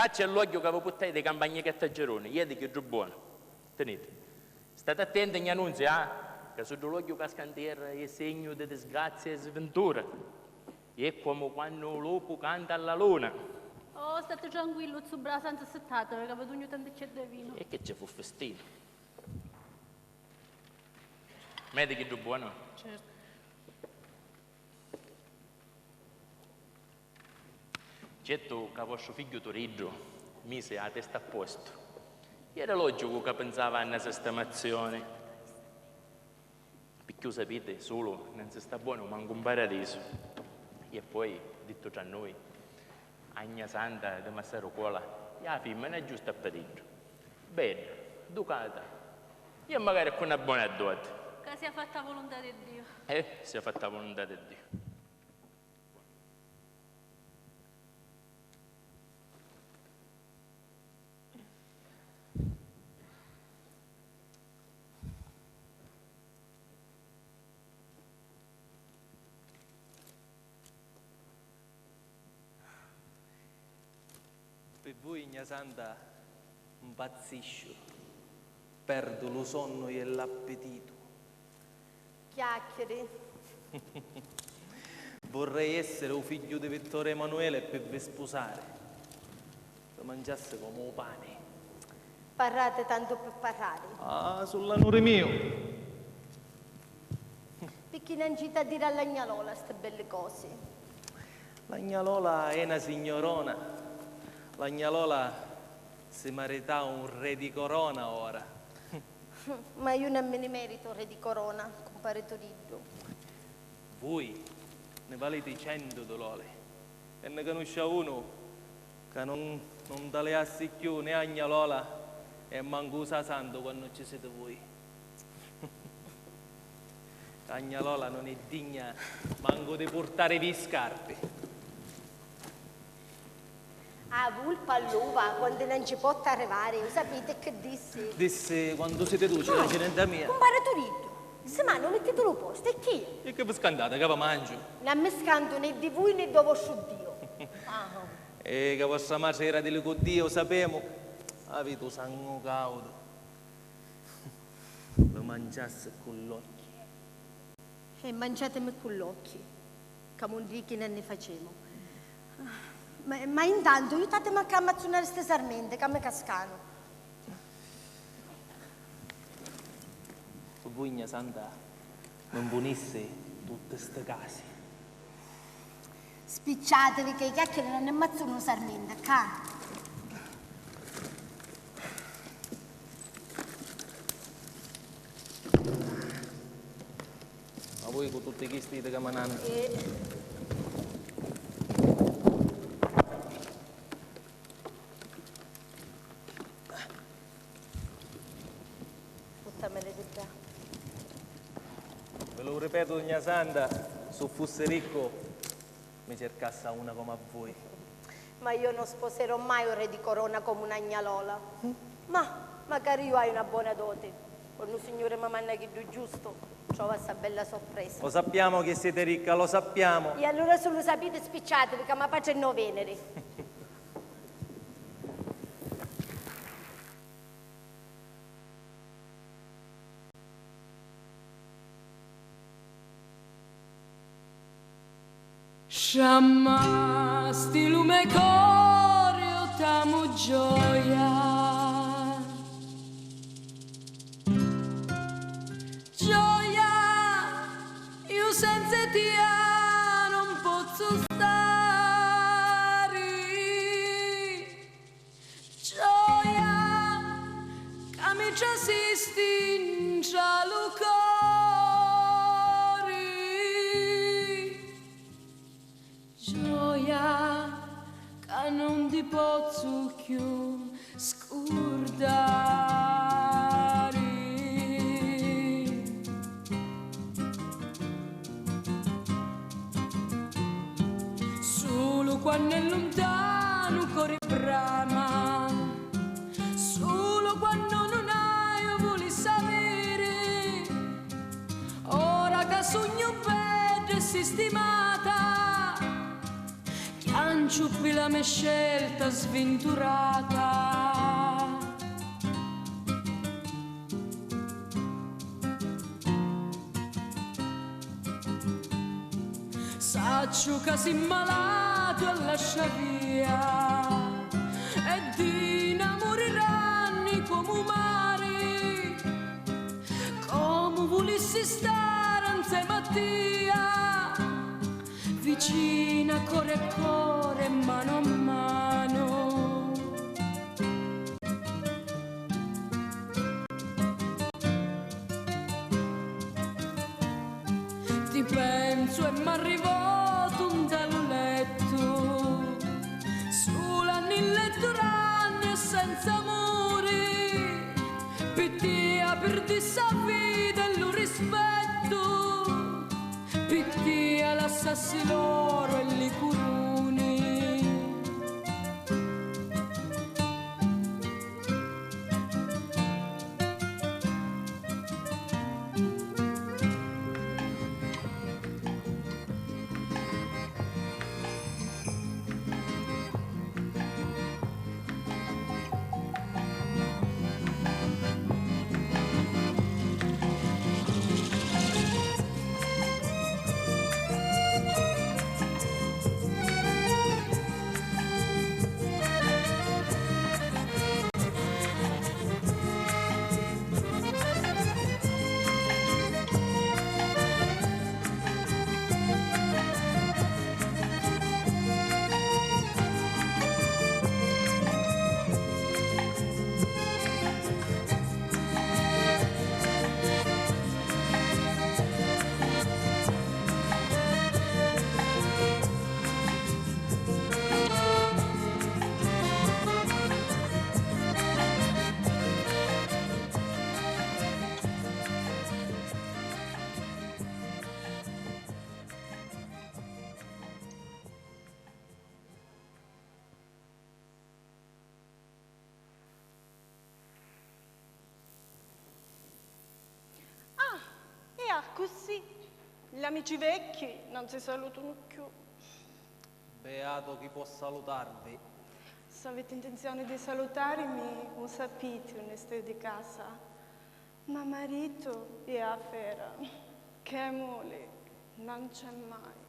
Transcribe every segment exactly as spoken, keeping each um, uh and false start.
C'è l'ogghiu ca vi puttai di campagna e cattageruni, iedi chiddu bonu. Teniti. Stati attenti, gna Nunzia, ah, ca suddu l'ogghiu casca 'n terra è segnu di disgrazia e svintura. È comu quannu u lupu canta a la luna. Oh, stati tranquillu, zu Brasanza, sittatavi, ca vi dugnu tanticchia di vinu. E chi ci fu fistinu? Medi chiddu bonu? Certu. Certu ca vostru figghiu Turiddu misi a testa a postu. Era logicu ca pinsava a na sistemazioni. Picchì u sapiti, sulu nun si sta bonu mancu 'n paradisu. E poi, dittu tra nui, a gna santa di massaru Cola è a fimmina giusta pi iddu. Bedda, ducata e macari cu na bona doti. Ca sia fatta a vuluntà di Diu. Eh, sia fatta a vuluntà di Diu. Pi vui, gna santa, mpazzisciu, perdu lu sonnu e l'appititu. Chiacchiari. Vorrei essere u figghiu di Vittorio Emanuele pi vi spusari. Vi mangiassi comu u pani. Parrati tantu pi parrari. Ah, su l'anuri miu. Picchì non ci t'ha diri all'agna Lola sti belli cosi? L'agna Lola è na signorona. L'agna Lola si marità un re di corona ora. Ma io non mi ne merito re di corona, compare Turiddu. Vui ne valiti centu di loli. E ne canuscia unu ca non, non taliassi chiù né a gna Lola e mancu u sa santu quannu ci siti vui. Ca gna Lola non è digna mancu di purtarivi i scarpi. A vulpa all'uva quandu non ci potti arrivari, u sapiti chi dissi? Dissi, quandu siti duci la cinedda mia. Cumpari Turiddu, si manu mittiti lu postu, e chi? E chi vi scantati, ca vi mangiu? Non mi scantu né di vui né do vostru Diu. Ah. E ca vostra matri era di li cu Diu, u sapemu. Aviti u sangu caudu. Vi mangiassi cu l'occhi. E mangiatimi cu l'occhi, ca mundichi non ne facemu. Ma, ma intantu, jutatimi a ammazzunari sti sarmenti, ca mi cascanu. Vui, gna santa, mi mpunissi tutti sti casi. Spicciatevi, ca i chiacchieri non ne mazzunu sarmenti, ca. Ma vui cu tutti chisti iti camananti. Eh. Putta maledetta. Vi lu ripetu, gna santa, su fussi riccu, mi circassi a una comu a vui. Ma io non sposerò mai un re di corona comu una gna Lola. Ma macari io haiu una bona doti. Quannu u Signuri mi manna chiddu giustu, trova sta bella sorpresa. Lo sappiamo che siete ricca, lo sappiamo. E allura, su lu sapiti, spicciatevi, ca ma patri è no veniri. Sciammasti lu me cori, o t'amu gioia. Gioia, iu senza e tia non pozzu stari. Gioia ca mi trasisti intra lu cori, gioia ca non ti pozzu chiù scurdari. Sulu quannu è luntanu u cori brama, sulu quannu nun haiu vulissi aviri, ora ca sugnu bedda e sistimata, chiantu Ciuppi la me scelta svinturata. Sacciu ca si malatu e lascia via, e di n'amuri ranni comu mari, comu vulissi stari nzema a tia, vicina core a core, manu a manu. Ti pensu e m'arrivotu nta lu lettu, sula nni lettu ranni e senza amuri, pi tia pirdissi a vita e lu rispettu, pi tia lassassi l'oru e li curuni. Ah, e accussì l'amici vecchi non si salutunu cchiù. Beato chi pò salutarvi. S'aviti intenzioni di salutarimi, u sapiti unni staiu di casa. Ma maritu è a fera, che muli non c'è mai.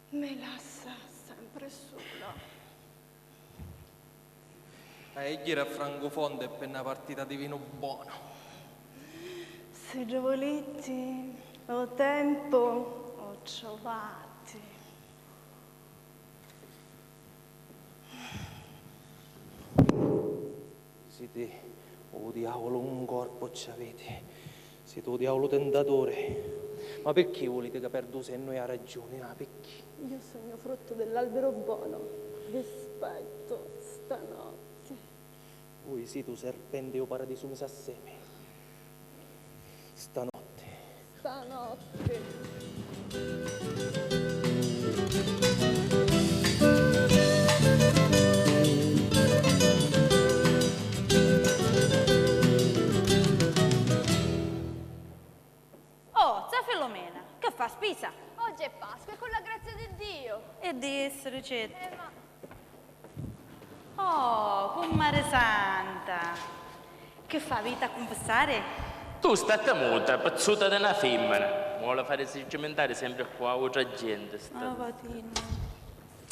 Mi lassa sempre sula. Haiu a jiri a Francufonte pi na partita di vinu bonu. Siddu vuliti, u tempu u truvati. Siti u diavulu, un corpu ci aviti. Siti u diavulu tentaturi. Ma picchì vuliti ca perdu u sennu e a ragiuni? Ah, picchì? Io sognu fruttu dell'albero buono. Vi aspetto stanotte. Vui siti u serpenti e u paradisu misi assemi. Stanotti. Stanotti. Oh, zà Filumena, che fa, spisa? Oggi è Pasqua e con la grazia di Dio. E di essere, certo. Eh, ma Oh, cummari Santa! Chi fa, vita a cunfissari? Tu statta muta, pizzuta di na fimmina! Vuole farisi cimentari sempri cu autra genti, sta... Ah, vatinna.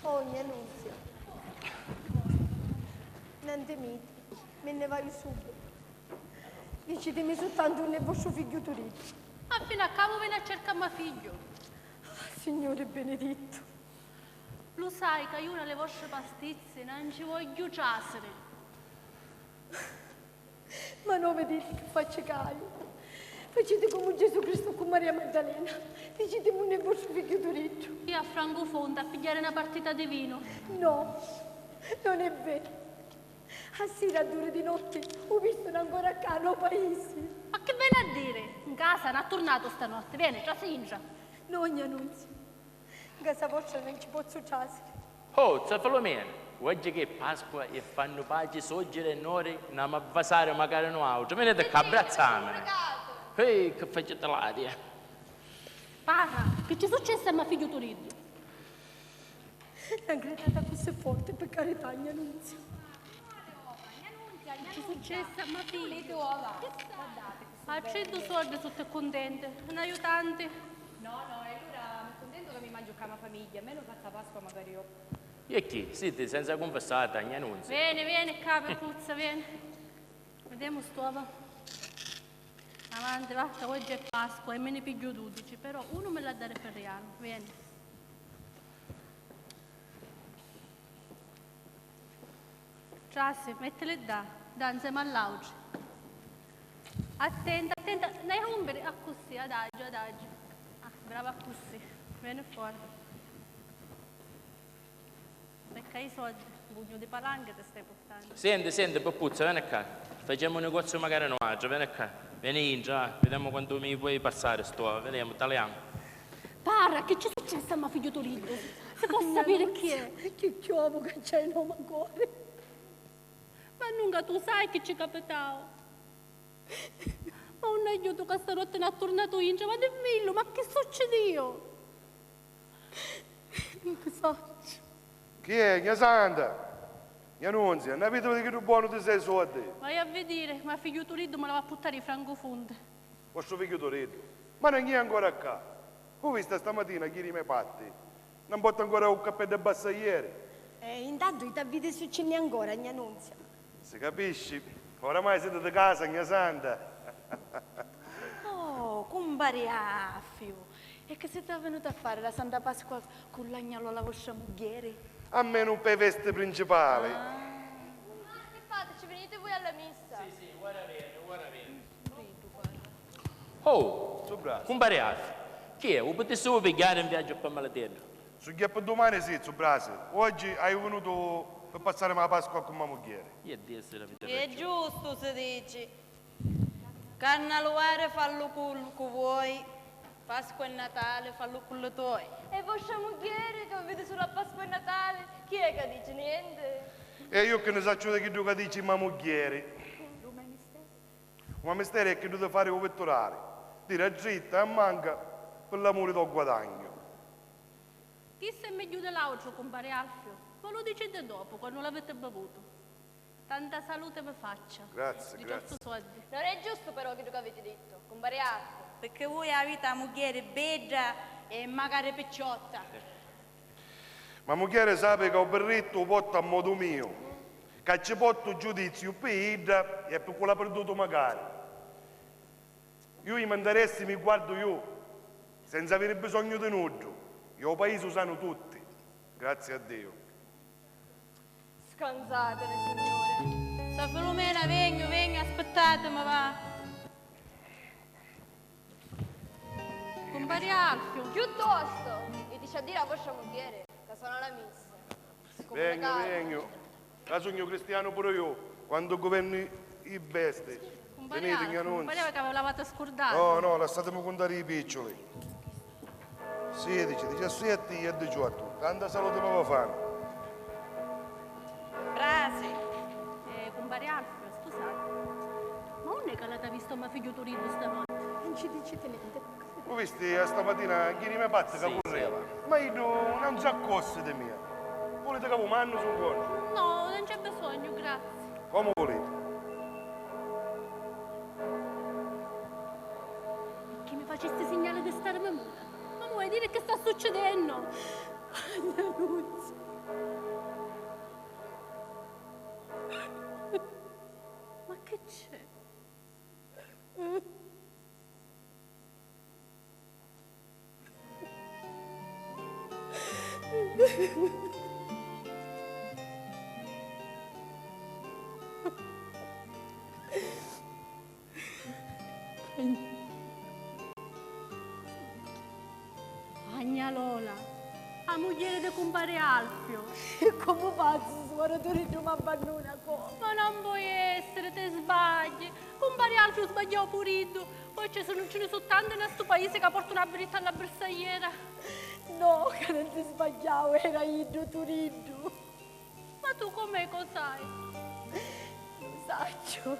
Oh, gnà Nunzia. Non temiti, mi nni vaiu subito. Dicitimi sultantu unni è vostru figghiu Turiddu. Ma finu a camu veni a cercammi figghiu? Ah, Signuri benedittu. Lu sai ca iu nna li vostri pastizzi non ci vogghiu trasiri. Ma nomi di Dio, chi facci ca haiu? Faciti comu Gesù Cristu cu Maria Maddalena. Dicitimi unni è vostru figghiu Turiddu. Iu a Francufonte a pigghiari na partita di vinu. No, non è veru. A sira a duri di notti u vistunu ancora ccà, nô paisi. Ma chi veni a diri? N casa n'ha turnatu stanotti. Veni, trasi intra. No, gnà Nunzia. N casa vostra non ci pozzu trasiri. Oh, zà Filumena, oggi chi è Pasqua e fannu paci soggiru e nori, n'amu a vasari macari nuautri. Veniti ccà, abbrazzamini. Ehi, chi faciti l'aria? Parra, chi ci successi a me figghiu Turiddu? Na gridata accussì forti, pi carità, gnà Nunzia. Chi successi a ma figghia? A treddu soddi suttu e cuntenti, un aiutanti. No, no, e allura mi cuntentu ca mi mangiu ccà ma famigghia, almenu fazzu a Pasqua macari iu. E chi? Siti senza cunfissata, gnà Nunzia? Veni, veni ccà, Peppuzza, veni. Videmu st'ova. Avanti, va, ca oggi è Pasqua e mi ni pigghiu dudici, però unu mi l'ha dari pi rigalu, veni. Trasi, mettili ddà, ddà nzemi a l'autri. Attenta, attenta, nn'hai a cumpiri accussì, adagiu, adagiu. Ah, brava accussì, veni fora. Pecca i soddi, bugnu di palanca ti stai purtannu. Senti, senti, Peppuzza, veni ccà. Facemu un negoziu macari nuatri, veni ccà. Veni intra, va, videmu quantu mi poi passari stu, videmu, taliamu. Parra, chi ci successi a ma figghiu Turiddu? Si po sapiri chi è? Chi chiovu ca c'è in omu ancora? Ma nunca tu sai chi ci capitau. Ma un aiutu ca stanotti n'ha turnatu intra, ma dimmillu, ma chi succidiu? Nun sacciu. Chi è, gnà Santa? Gnà Nunzia, nn'avitivi di chiddu bonu di sei soddi? Vai a vidiri, ma figghiu Turiddu mi l'ava a puttari i francufunti. Vostru figghiu Turiddu? Ma non è ancora ccà. U visti stamatina a jiri i me patti? Non porta ancora u cappeddu e bassa ieri? E intantu ita vidi si ci nni ancora, gnà Nunzia? Si capisci, oramai siti di casa, gnà Santa. Oh, cumpari Alfiu, e chi siti vinutu a fari la Santa Pasqua cu la gnalola vostra mugghieri? Almenu pi vesti principali. Ah. Ma chi fati, ci viniti vui alla missa? Sì, sì, ora veni, ora veni. Oh, cumpari Alfiu, chi è? U putissivu pigghiari in viaggiu pi Malateddu? Su ghjappu dumani sì, zu Brasi. Oggi haiu vinutu pi passarimi a Pasqua cu ma mugghieri. È giustu, si dici. Carnaluari fallu cu, cu voi, Pasqua e Natali fallu cu li toi. E vostra mugghieri, ca vi vidi sulu a Pasqua e Natali, chi è ca dici nienti? E iu chi nni sacciu di chiddu ca dici ma mugghieri? U me misteri è chiddu di fari u pitturari, diri a dritta e a manca pi l'amuri dô guadagnu. Chissu è megghiu di l'autru, cumpari Alfiu. Mi lu diciti dopu, quannu l'aviti bivutu. Tanta saluti vi faccia. Grazie, grazie. Di certu soddi. Non è giustu però chiddu c'aviti dittu, cumpari Alfiu. Picchì vui aviti a mugghieri bedda e macari picciotta. Ma mugghieri sapi ca u birrittu u portu a modu miu, ca ci portu giudiziu pi idda e pi cu l'ha pirdutu macari. Iu i me nteressi mi guardu iu, senza aviri bisognu di nuddu, e u paisi u sanu tutti, grazie a Diu. Scanzatini, Signuri. Sò Filumena, vegnu, vegnu, aspittatimi, va. Cumpari Alfiu. Chiuttostu, i dici a diri a vostra mugghieri ca sona la missa. Vegnu, vegnu. Ca sugnu cristianu puru iu, quantu guvernu i besti. Viniti, gnà Nunzia. Cumpari Alfiu, mi pareva ca vi l'avati scurdatu. No, no, lassatimi cuntari i picciuli. Sidici, diciassetti e diciottu. Tanta saluti mi vi fanu. Brasi. Eh, cumpari Alfiu, scusati. Ma unni è ca l'ati vistu a ma figghiu Turiddu stanotti? Non ci diciti niente. U visti a stamatina a jiri i me patti ca curreva? Ma iddu non s'accossi di mia. Vuliti ca vu mannu su un contu? No, non c'è bisognu, grazie. Comu vuliti. Chi mi facisti signali di starmi muta? Ma vuoi diri chi sta succidennu? Annunzia. Ma che c'è? A gnà Lola, a mugghieri di cumpari Alfiu. E comu fazzu, suora, Turiddu m'abbannuna, comu? Ma non poi essiri, ti sbagghi. Cumpari Alfiu sbagghiau puru iddu. Poi ci sunnu, ci ni su tanti nna stu paisi ca portanu a birritta nna birsagliera. No, ca non ti sbagghiau, era iddu, Turiddu. Ma tu com'è ca u sai? Lu sacciu.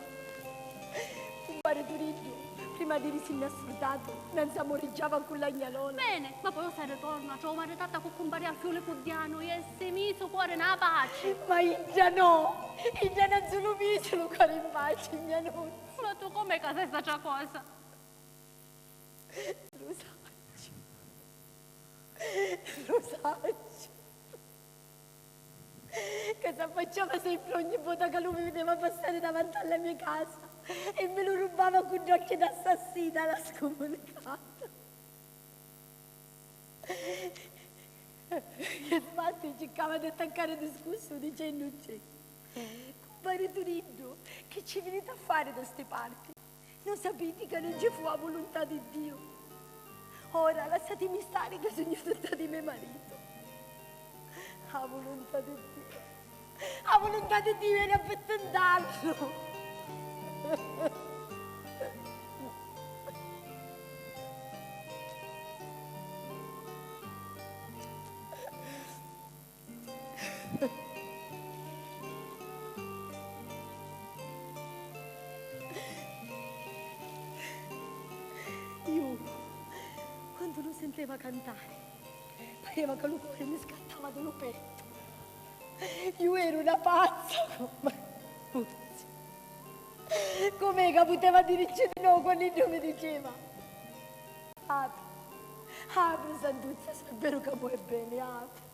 Cumpari Turiddu, Prima di diri si nn'ha surdatu, nn'anzamuriggiava cu la gnalola. Bene, ma poi o se ritorna, trova maritata cu cumpari Arfiuli cu Dianu e si misu u cori na paci. Ma idda no, idda nn'ha sulu misu lu cori in paci, gna nozza. Ma tu com'è ca sai st'atra cosa? Lu sacciu, lu sacciu. Ca s'affacciava sempri ogni vota ca lu mi videva passari davanti a la me casa e mi lu rubbava cu d'occhi d'assassina, la scumunacata. E sbatti circava d'attaccari discursu dicennuci: "Cumpari Turiddu, chi ci viniti a fari da sti parti? Non sapiti ca non ci fu a vuluntà di Diu? Ora lassatimi stari ca sugnu tutta di me maritu." A vuluntà di Diu, a vuluntà di Diu era pi tintallu. Iu, quannu lu sinteva cantari, pareva ca lu cori mi scattava di lu pettu. Iu eru na pazza, ma com'è ca puteva dirici di no quannu iddu mi diceva: "Apri, apri, Santuzza, s'è veru ca mo è beni, apri."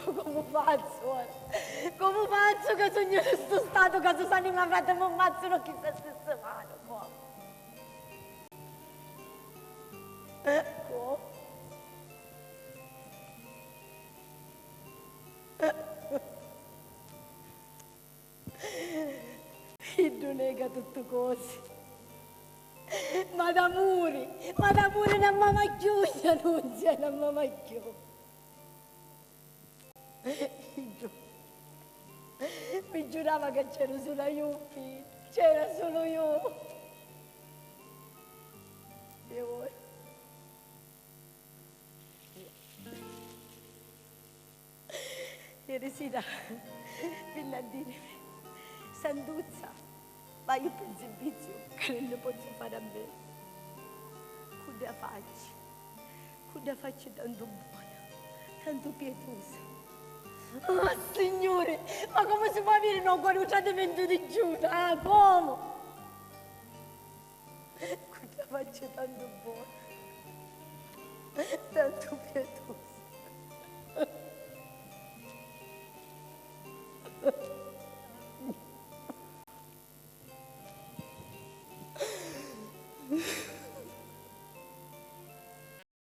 Comu fazzu ora? Comu fazzu ca sugnu in stu statu ca su s'anima frati m'ammazzanu cu sta stessa manu? Comu? Comu? Iddu nega tutti cosi. Ma d'amuri, ma d'amuri non m'ama cchiù, Nunzia, non m'ama cchiù. Iddu mi giurava ca c'era sulu iu, figli, c'era sulu iu. E ora? Ieri sira vinni a dirimi: "Santuzza, vaiu pi zibiziu ca nun nni pozzu fari a menu." Cu dda facci, cu dda facci tantu bona, tantu pietusa. Oh, Signuri, ma comu si pò aviri no cori u tradimentu di Giuda? Ah, comu? Cu dda facci tantu bona, tantu pietusa.